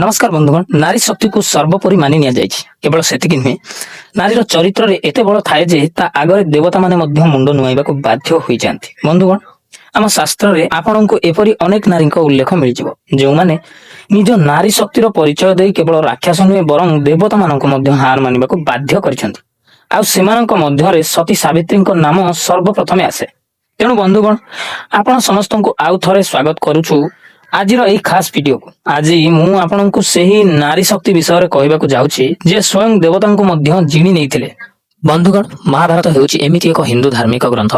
ନମସ୍କାର ବନ୍ଧୁଗଣ। ନାରୀ ଶକ୍ତିକୁ ସର୍ବୋପରି ମାନି ନିଆଯାଇଛି। କେବଳ ସେତିକି ନୁହେଁ, ନାରୀର ଚରିତ୍ରରେ ଏତେ ବଳ ଥାଏ ଯେ ତା ଆଗରେ ଦେବତାମାନେ ମଧ୍ୟ ମୁଣ୍ଡ ନୁଆଇବାକୁ ବାଧ୍ୟ ହୋଇଯାଆନ୍ତି। ବନ୍ଧୁଗଣ, ଆମ ଶାସ୍ତ୍ରରେ ଆପଣଙ୍କୁ ଏପରି ଅନେକ ନାରୀଙ୍କ ଉଲ୍ଲେଖ ମିଳିଯିବ, ଯେଉଁମାନେ ନିଜ ନାରୀ ଶକ୍ତିର ପରିଚୟ ଦେଇ କେବଳ ରାକ୍ଷସ ନୁହେଁ, ବରଂ ଦେବତାମାନଙ୍କୁ ମଧ୍ୟ ହାର ମାନିବାକୁ ବାଧ୍ୟ କରିଛନ୍ତି। ଆଉ ସେମାନଙ୍କ ମଧ୍ୟରେ ସତୀ ସାବିତ୍ରୀଙ୍କ ନାମ ସର୍ବପ୍ରଥମେ ଆସେ। ତେଣୁ ବନ୍ଧୁଗଣ, ଆପଣ ସମସ୍ତଙ୍କୁ ଆଉ ଥରେ ସ୍ୱାଗତ କରୁଛୁ ଆଜିର ଏଇ ଖାସ ଭିଡିଓକୁ। ଆଜି ମୁଁ ଆପଣଙ୍କୁ ସେହି ନାରୀ ଶକ୍ତି ବିଷୟରେ କହିବାକୁ ଯାଉଛି, ଯେ ସ୍ୱୟଂ ଦେବତାଙ୍କୁ ମଧ୍ୟ ଜିଣି ନେଇଥିଲେ। ବନ୍ଧୁଗଣ, ମହାଭାରତ ହେଉଛି ଏମିତି ଏକ ହିନ୍ଦୁ ଧାର୍ମିକ ଗ୍ରନ୍ଥ,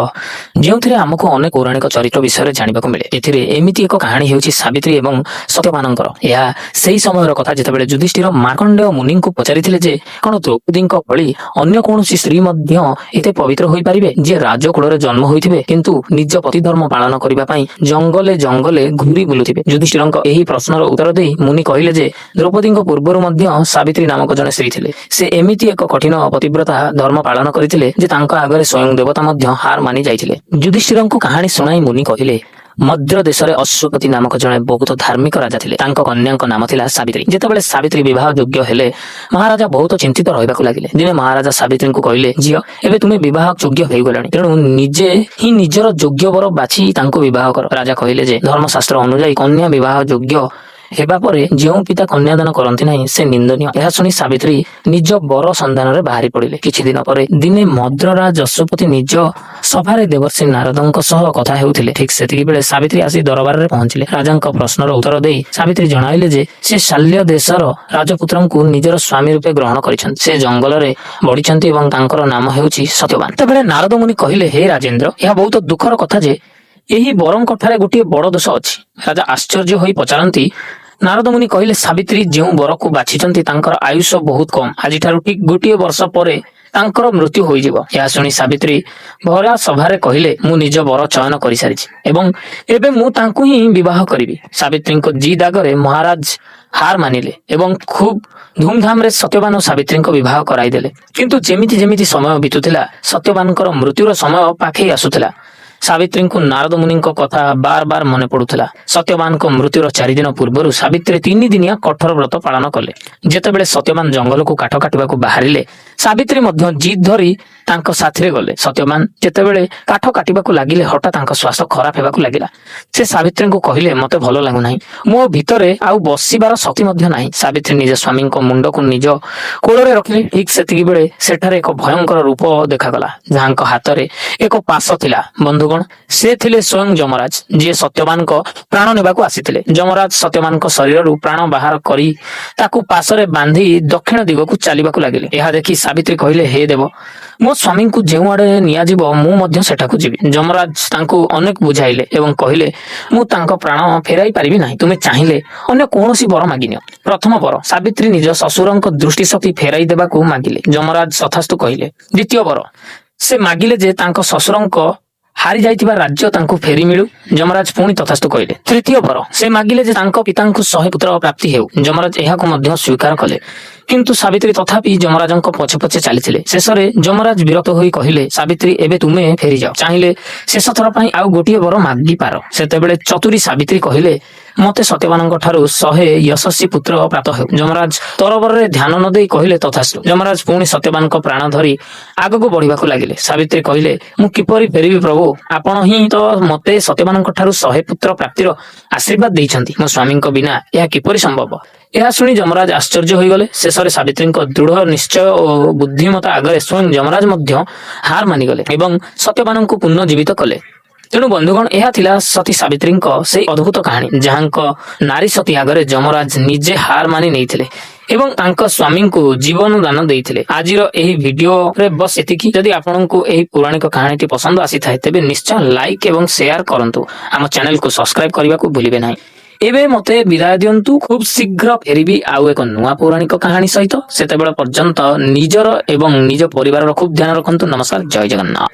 ଯେଉଁଥିରେ ଆମକୁ ଅନେକ ପୌରାଣିକ ଚରିତ୍ର ବିଷୟରେ ଜାଣିବାକୁ ମିଳେ। ଏଥିରେ ଏମିତି ଏକ କାହାଣୀ ହେଉଛି ସାବିତ୍ରୀ ଏବଂ ସତ୍ୟବାନଙ୍କର। ଏହା ସେହି ସମୟର କଥା, ଯେତେବେଳେ ଯୁଧିଷ୍ଠିର ମାର୍କଣ୍ଡେୟ ମୁନିଙ୍କୁ ପଚାରିଥିଲେ ଯେ କଣ ଦ୍ରୌପଦୀଙ୍କ ଭଳି ଅନ୍ୟ କୌଣସି ସ୍ତ୍ରୀ ମଧ୍ୟ ଏତେ ପବିତ୍ର ହୋଇପାରିବେ, ଯିଏ ରାଜକୂଳରେ ଜନ୍ମ ହୋଇଥିବେ, କିନ୍ତୁ ନିଜ ପତି ଧର୍ମ ପାଳନ କରିବା ପାଇଁ ଜଙ୍ଗଲେ ଜଙ୍ଗଲେ ଘୁରି ବୁଲୁଥିବେ? ଯୁଧିଷ୍ଠିରଙ୍କ ଏହି ପ୍ରଶ୍ନର ଉତ୍ତର ଦେଇ ମୁନି କହିଲେ ଯେ ଦ୍ରୌପଦୀଙ୍କ ପୂର୍ବରୁ ମଧ୍ୟ ସାବିତ୍ରୀ ନାମକ ଜଣେ ସ୍ତ୍ରୀ ଥିଲେ। ସେ ଏମିତି ଏକ କଠିନ ପତିବ୍ରତା ଧର୍ମ ପାଳନ କରିଥିଲେ ଯେ ତାଙ୍କ ଆଗରେ ସ୍ୱୟଂ ଦେବତା ମଧ୍ୟ ହାର ମାନି ଯାଇଥିଲେ। ଯୁଧିଷ୍ଠିରଙ୍କୁ କାହାଣୀ ଶୁଣାଇ ମୁନି କହିଲେ, ମଦ୍ର ଦେଶରେ ଅଶ୍ୱପତି ନାମକ ଜଣେ ବହୁତ ଧାର୍ମିକ ରାଜା ଥିଲେ। ତାଙ୍କ କନ୍ୟାଙ୍କ ନାମ ଥିଲା ସାବିତ୍ରୀ। ଯେତେବେଳେ ସାବିତ୍ରୀ ବିବାହ ଯୋଗ୍ୟ ହେଲେ, ମହାରାଜା ବହୁତ ଚିନ୍ତିତ ରହିବାକୁ ଲାଗିଲେ। ଦିନେ ମହାରାଜା ସାବିତ୍ରୀଙ୍କୁ କହିଲେ, "ଝିଅ, ଏବେ ତୁମେ ବିବାହ ଯୋଗ୍ୟ ହେଇଗଲଣି। ତେଣୁ ନିଜେ ହିଁ ନିଜର ଯୋଗ୍ୟ ବର ବାଛି ତାଙ୍କୁ ବିବାହ କର।" ରାଜା କହିଲେ ଯେ ଧର୍ମଶାସ୍ତ୍ର ଅନୁଯାୟୀ କନ୍ୟା ବିବାହ ଯୋଗ୍ୟ ହେବା ପରେ ଯେଉଁ ପିତା କନ୍ୟାଦାନ କରନ୍ତି ନାହିଁ, ସେ ନିନ୍ଦନୀୟ। ଏହା ଶୁଣି ସାବିତ୍ରୀ ନିଜ ବର ସନ୍ଧାନରେ ବାହାରି ପଡ଼ିଲେ। କିଛି ଦିନ ପରେ ଦିନେ ମଦ୍ରରାଜ ଅଶ୍ୱପତି ନିଜ ସଭାରେ ଦେବର୍ଷି ନାରଦଙ୍କ ସହ କଥା ହେଉଥିଲେ। ଠିକ ସେତିକି ବେଳେ ସାବିତ୍ରୀ ଆସି ଦରବାରରେ ପହଞ୍ଚିଲେ। ରାଜାଙ୍କ ପ୍ରଶ୍ନର ଉତ୍ତର ଦେଇ ସାବିତ୍ରୀ ଜଣାଇଲେ ଯେ ସେ ଶାଲ୍ୟ ଦେଶର ରାଜପୁତ୍ରଙ୍କୁ ନିଜର ସ୍ୱାମୀ ରୂପେ ଗ୍ରହଣ କରିଛନ୍ତି। ସେ ଜଙ୍ଗଲରେ ବଢିଛନ୍ତି ଏବଂ ତାଙ୍କର ନାମ ହେଉଛି ସତ୍ୟବାନ। ସେତେବେଳେ ନାରଦ ମୁନି କହିଲେ, "ହେ ରାଜେନ୍ଦ୍ର, ଏହା ବହୁତ ଦୁଃଖର କଥା ଯେ ଏହି ବରଙ୍କ ଠାରେ ଗୋଟିଏ ବଡ ଦୋଷ ଅଛି।" ରାଜା ଆଶ୍ଚର୍ଯ୍ୟ ହୋଇ ପଚାରନ୍ତି। ନାରଦ ମୁନି କହିଲେ, ସାବିତ୍ରୀ ଯେଉଁ ବରକୁ ବାଛିଛନ୍ତି, ତାଙ୍କର ଆୟୁଷ ବହୁତ କମ। ଆଜିଠାରୁ ଠିକ ଗୋଟିଏ ବର୍ଷ ପରେ ତାଙ୍କର ମୃତ୍ୟୁ ହୋଇଯିବ। ଏହା ଶୁଣି ସାବିତ୍ରୀ ଭରା ସଭାରେ କହିଲେ, "ମୁଁ ନିଜ ବର ଚୟନ କରିସାରିଛି ଏବଂ ଏବେ ମୁଁ ତାଙ୍କୁ ହିଁ ବିବାହ କରିବି।" ସାବିତ୍ରୀଙ୍କ ଜିଦ୍ ଆଗରେ ମହାରାଜ ହାର ମାନିଲେ ଏବଂ ଖୁବ ଧୁମଧାମରେ ସତ୍ୟବାନ ଓ ସାବିତ୍ରୀଙ୍କ ବିବାହ କରାଇଦେଲେ। କିନ୍ତୁ ଯେମିତି ଯେମିତି ସମୟ ବିତୁଥିଲା, ସତ୍ୟବାନଙ୍କର ମୃତ୍ୟୁର ସମୟ ପାଖେଇ ଆସୁଥିଲା, ସାବିତ୍ରୀଙ୍କୁ ନାରଦ ମୁନିଙ୍କ କଥା ବାର ବାର ମନେ ପଡୁଥିଲା। ସତ୍ୟବାନଙ୍କ ମୃତ୍ୟୁର 4 ଦିନ ପୂର୍ବରୁ ସାବିତ୍ରୀ 3 ଦିନିଆ କଠୋର ବ୍ରତ ପାଳନ କଲେ। ଯେତେବେଳେ ସତ୍ୟବାନ ଜଙ୍ଗଲକୁ କାଠ କାଟିବାକୁ ବାହାରିଲେ, ସାବିତ୍ରୀ ମଧ୍ୟ ଜିଦ୍ ଧରି ତାଙ୍କ ସାଥିରେ ଗଲେ। ସତ୍ୟବାନ ଯେତେବେଳେ କାଠ କାଟିବାକୁ ଲାଗିଲେ, ହଠାତ୍ ତାଙ୍କ ଶ୍ୱାସ ଖରାପ ହେବାକୁ ଲାଗିଲା। ସେ ସାବିତ୍ରୀଙ୍କୁ କହିଲେ, "ମତେ ଭଲ ଲାଗୁନାହିଁ। ମୋ ଭିତରେ ଆଉ ବସିବାର ଶକ୍ତି ମଧ୍ୟ ନାହିଁ।" ସାବିତ୍ରୀ ନିଜ ସ୍ୱାମୀଙ୍କ ମୁଣ୍ଡକୁ ନିଜ କୋଳରେ ରଖିଲେ। ଠିକ ସେତିକି ବେଳେ ସେଠାରେ ଏକ ଭୟଙ୍କର ରୂପ ଦେଖାଗଲା, ଯାହାଙ୍କ ହାତରେ ଏକ ପାଶ ଥିଲା। ବନ୍ଧୁଗଣ, ସେ ଥିଲେ ସ୍ୱୟଂ ଯମରାଜ, ଯିଏ ସତ୍ୟବାନଙ୍କ ପ୍ରାଣ ନେବାକୁ ଆସିଥିଲେ। ଯମରାଜ ସତ୍ୟବାନଙ୍କ ଶରୀରରୁ ପ୍ରାଣ ବାହାର କରି ତାକୁ ପାଶରେ ବାନ୍ଧି ଦକ୍ଷିଣ ଦିଗକୁ ଚାଲିବାକୁ ଲାଗିଲେ। ଏହା ଦେଖି ସାବିତ୍ରୀ କହିଲେ, "ହେ ଦେବ, ମୋ ସ୍ୱାମୀଙ୍କୁ ଯେଉଁଆଡେ ନିଆଯିବ, ମୁଁ ମଧ୍ୟ ସେଠାକୁ ଯିବି।" ଯମରାଜ ତାଙ୍କୁ ଅନେକ ବୁଝାଇଲେ ଏବଂ କହିଲେ, "ମୁଁ ତାଙ୍କ ପ୍ରାଣ ଫେରାଇ ପାରିବି ନାହିଁ। ତୁମେ ଚାହିଁଲେ ଅନ୍ୟ କୌଣସି ବର ମାଗିନିଅ।" ପ୍ରଥମ ବର, ସାବିତ୍ରୀ ନିଜ ଶ୍ୱଶୁରଙ୍କ ଦୃଷ୍ଟି ଶକ୍ତି ଫେରାଇ ଦେବାକୁ ମାଗିଲେ। ଯମରାଜ ତଥାସ୍ତୁ କହିଲେ। ଦ୍ୱିତୀୟ ବର, ସେ ମାଗିଲେ ଯେ ତାଙ୍କ ଶ୍ୱଶୁରଙ୍କ ହାରି ଯାଇଥିବା ରାଜ୍ୟ ତାଙ୍କୁ ଫେରି ମିଳୁ। ଯମରାଜ ପୁଣି ତଥାସ୍ତୁ କହିଲେ। ତୃତୀୟ ବର, ସେ ମାଗିଲେ ଯେ ତାଙ୍କ ପିତାଙ୍କୁ 100 ପୁତ୍ର ପ୍ରାପ୍ତି ହେଉ। ଯମରାଜ ଏହାକୁ ମଧ୍ୟ ସ୍ୱୀକାର କଲେ। କିନ୍ତୁ ସାବିତ୍ରୀ ତଥାପି ଯମରାଜଙ୍କ ପଛେ ପଛେ ଚାଲିଥିଲେ। ଶେଷରେ ଯମରାଜ ବିରକ୍ତ ହୋଇ କହିଲେ, "ସାବିତ୍ରୀ, ଏବେ ତୁମେ ଫେରିଯାଅ। ଚାହିଁଲେ ଶେଷ ଥର ପାଇଁ ଆଉ ଗୋଟିଏ ବର ମାଗିପାର।" ସେତେବେଳେ ଚତୁରୀ ସାବିତ୍ରୀ କହିଲେ, "ମତେ ସତ୍ୟବାନଙ୍କ ଠାରୁ 100 ଯଶସ୍ୱୀ ପୁତ୍ର ପ୍ରାପ୍ତ ହେଉ।" ଯମରାଜ ତରବରରେ ଧ୍ୟାନ ନ ଦେଇ କହିଲେ, "ତଥାସ୍ତୁ।" ଯମରାଜ ପୁଣି ସତ୍ୟବାନଙ୍କ ପ୍ରାଣ ଧରି ଆଗକୁ ବଢିବାକୁ ଲାଗିଲେ। ସାବିତ୍ରୀ କହିଲେ, "ମୁଁ କିପରି ଫେରିବି ପ୍ରଭୁ? ଆପଣ ହିଁ ତ ମତେ ସତ୍ୟବାନଙ୍କ ଠାରୁ 100 ପୁତ୍ର ପ୍ରାପ୍ତିର ଆଶୀର୍ବାଦ ଦେଇଛନ୍ତି। ମୋ ସ୍ୱାମୀଙ୍କ ବିନା ଏହା କିପରି ସମ୍ଭବ?" ଏହା ଶୁଣି ଯମରାଜ ଆଶ୍ଚର୍ଯ୍ୟ ହୋଇଗଲେ। ଶେଷରେ ସାବିତ୍ରୀଙ୍କ ଦୃଢ ନିଶ୍ଚୟ ଓ ବୁଦ୍ଧିମତା ଆଗରେ ସ୍ୱୟଂ ଯମରାଜ ମଧ୍ୟ ହାର ମାନିଗଲେ ଏବଂ ସତ୍ୟବାନଙ୍କୁ ପୁନର୍ଜୀବିତ କଲେ। ତେଣୁ ବନ୍ଧୁଗଣ, ଏହା ଥିଲା ସତୀ ସାବିତ୍ରୀଙ୍କ ସେଇ ଅଦ୍ଭୁତ କାହାଣୀ, ଯାହାଙ୍କ ନାରୀ ସତୀ ଆଗରେ ଯମରାଜ ନିଜେ ହାର ମାନି ନେଇଥିଲେ ଏବଂ ତାଙ୍କ ସ୍ୱାମୀଙ୍କୁ ଜୀବନ ଦାନ ଦେଇଥିଲେ। ଆଜିର ଏହି ଭିଡିଓରେ ବସ୍ ଏତିକି। ଯଦି ଆପଣଙ୍କୁ ଏହି ପୌରାଣିକ କାହାଣୀଟି ପସନ୍ଦ ଆସିଥାଏ, ତେବେ ନିଶ୍ଚୟ ଲାଇକ୍ ଏବଂ ସେୟାର କରନ୍ତୁ। ଆମ ଚ୍ୟାନେଲକୁ ସବସ୍କ୍ରାଇବ କରିବାକୁ ଭୁଲିବେ ନାହିଁ। ଏବେ ମତେ ବିଦାୟ ଦିଅନ୍ତୁ। ଖୁବ ଶୀଘ୍ର ଫେରିବି ଆଉ ଏକ ନୂଆ ପୌରାଣିକ କାହାଣୀ ସହିତ। ସେତେବେଳେ ପର୍ଯ୍ୟନ୍ତ ନିଜର ଏବଂ ନିଜ ପରିବାରର ଖୁବ ଧ୍ୟାନ ରଖନ୍ତୁ। ନମସ୍କାର, ଜୟ ଜଗନ୍ନାଥ।